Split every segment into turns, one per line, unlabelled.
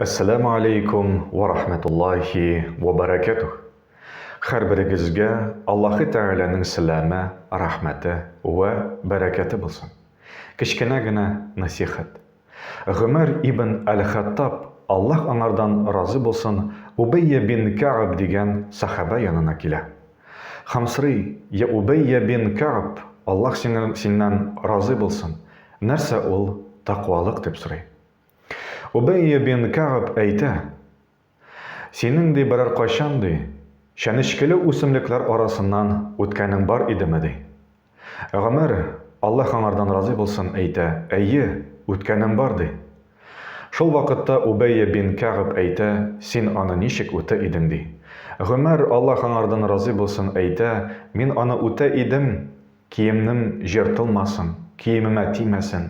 Әссәләмү алейкум вә рахмәтуллаһи вә бәрәкәтүһ. Һәрберегезгә Аллаһы Тәгаләнең сәламе, рәхмәте вә бәрәкәте булсын. Кечкенә генә насихәт. Гомәр ибн әл-Хаттаб, Аллаһ аңардан разый булсын, Убәйя бин Кәгъб дигән сәхабә янына килә. Һәм сорый, Я Убәйя бин Кәгъб, Аллаһ синнән разый булсын, нәрсә ул тәкъвалык, дип сорый. Убәйя бин Кәгъб әйтә, Синең, ди, берәр кайчан, ди, чәнечкеле үсемлекләр арасыннан үткәнең бар идеме, ди. Гомәр, Аллаһ аңардан разый булсын, әйтә, Әйе, үткәнем бар, ди. Шул вакытта Убәйя бин Кәгъб әйтә, Син аны ничек үтә идең, ди. Гомәр, Аллаһ аңардан разый булсын, әйтә, Мин аны үтә идем, Киемнем җыртылмасын, киемемә тимәсен,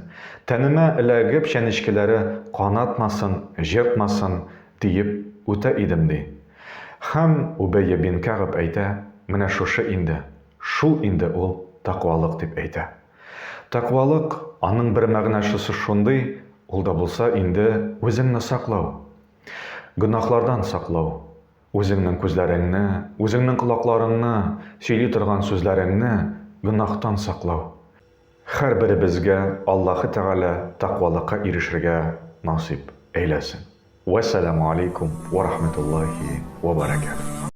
тәнемә эләгеп чәнечкеләре канатмасын, җыртмасын, диеп үтә идем, ди. Һәм Үбәйя бин Кәгъб әйтә, Менә шушы инде, шул инде ул тәкъвалык, дип әйтә. Тәкъвалык, аның бер мәгънәшесе шундый, ул да булса инде үзеңне саклау. Гөнаһлардан саклау. Үзеңнең күзләреңне, үзеңнең колакларыңны, сөйли торган сүзләреңне гөнаһтан саклау. Һәрберебезгә Аллаһы Тәгалә тәкъвалыкка ирешергә насыйп әйләсен. Вәссәламү алейкум вә рахмәтуллаһи вә бәрәкәтүһ.